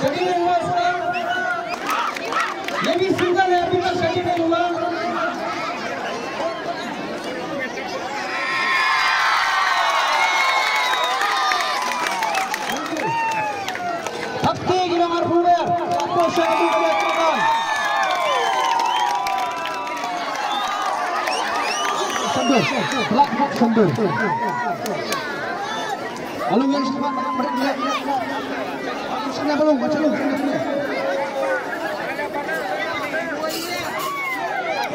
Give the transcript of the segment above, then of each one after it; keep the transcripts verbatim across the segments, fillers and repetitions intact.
Shakideng West. Ye bi single ya bi shakideng West. Thap kti ki nong arphew wer. Ko sha ka buk ka buk. Sambir. Black box sambir. Alung yang sepat, mereka. Sana belum, baca lu.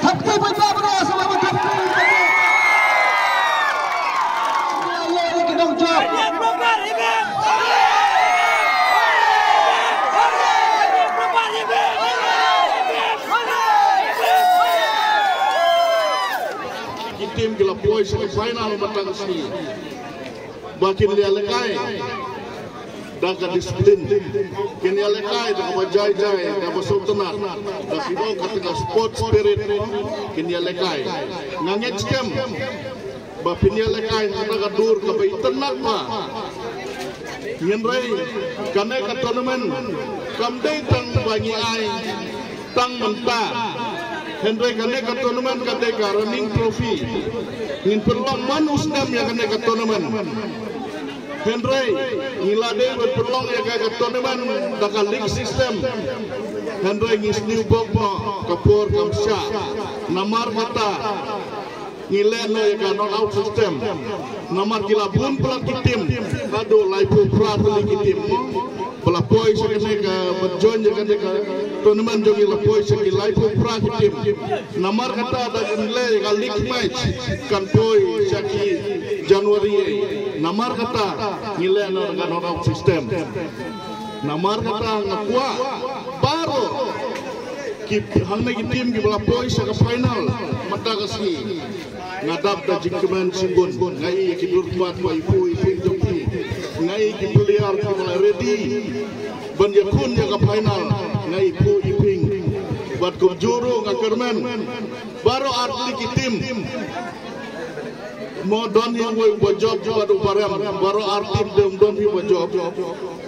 Thap kti, baca, baca, sama, baca. Ya, ya, ya, kita ucap. Ki tim ki la poi sha ka final mynta ka sngi. Ba kin ïalehkai da ka discipline, kin ïalehkai da kaba jai jai, da kaba sngewtynnat, da kaba ka, ka sports spirit, kin ïalehkai. Nga ngeit skhem ba phin ïalehkai ha kata ka dur kaba itynnat bha. Hynrei kane ka tournament kam dei tang ba ngi ai tang mynta. Hynrei kane ka tournament ka dei ka running trophy. Ngin pynlong man u snem ïa kane ka tournament. Hynrei ngi la dei ban pynlong ïa ka, ka tournament da ka league system. Hynrei ngi sniew bok mo ka por kam shah. Namar kata ngi leh noh ïa ka knockout system. Namar ki la bun palat ki tim, haduh laiphew phra tylli ki tim mo. Ba la poi sha kane ka, ba join ïa kane ka tournament jong ngi, la poi sha ki laiphew phra ki tim. Namar kata da kan leh ïa ka league match kan poi sha ki January. Namar kata ngi leh noh ïa ka knockout system. Namar kata nga kwah baroh ki, hangne ki tim kiba la poi sha ka final mynta ka sngi. Nga dap da jingkmen shibun, nga ïohi ïa ki dur khmat ba iphuh iping jong ki. Nga ïohi ki player kiba la ready ban ïakhun ïa ka final, nga iphuh iping. Bad kumjuh ruh nga kyrmen baroh artylli ki tim. Mo don hi uwei uba jop bad uba rem, baroh ar tim te ym don hi uba jop.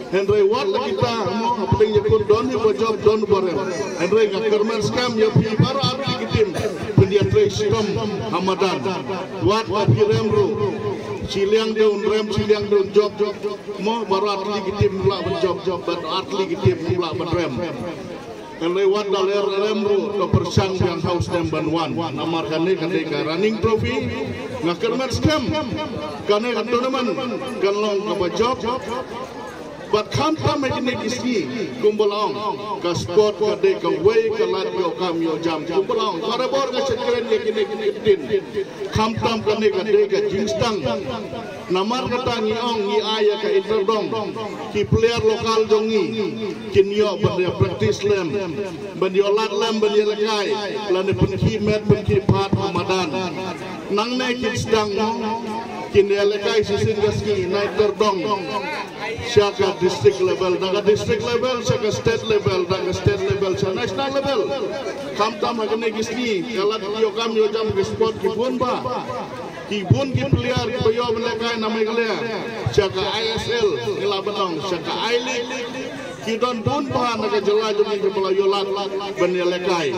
Hynrei wat la kita mo hapdeng ïakhun don hi uba jop, don uba rem. Hynrei nga kyrmen skhem ïa phi baroh artylli ki tim phin ïatrei shitom ha madan. Wat la phi rem ruh, shiliang te un rem, shiliang te un jop. Mo baroh artylli ki tim ym lah ban jop, jop, baroh artylli ki tim ym lah ban rem. Hynrei wat la rem ruh, to pyrshang biang ha u snem ban wan. Namar kane ka dei ka running trophy. Nga kyrmen skhem kane ka tournament kan long kaba jop. Bad khamtam ha kine ki sngi, kumba la ong, ka sport ka dei kawei ka lad ïoh kam ïoh jam, kumba la ong, barabor nga shakren ïa kine ki ktien. Khamtam kane ka dei ka jingstang. Namar kata ngi ong ngi ai ïa ka Inter Dong, ki player local jong ngi kin ïoh ban ïa practice lem, ban ïoh lad lem, ban ïa lehkai, lane pynkhih met pynkhih phad ha madan. Nangne kin sdang mo, kin ïa lehkai shisien ka sngi na Inter Dong. Sha ka district level, na ka district level sha ka state level, na ka state level sha national level. Khamtam ha kine ki sngi ka lad ïoh kam ïoh jam ki sport ki bun bha. Ki bun ki player kiba ïoh ban lehkai na Meghalaya, sha ka I S L ngi lah ban ong, sha ka I-League. Ki don bun bha na ka jylla jong ngi kiba la ïoh lad ban ïa lehkai.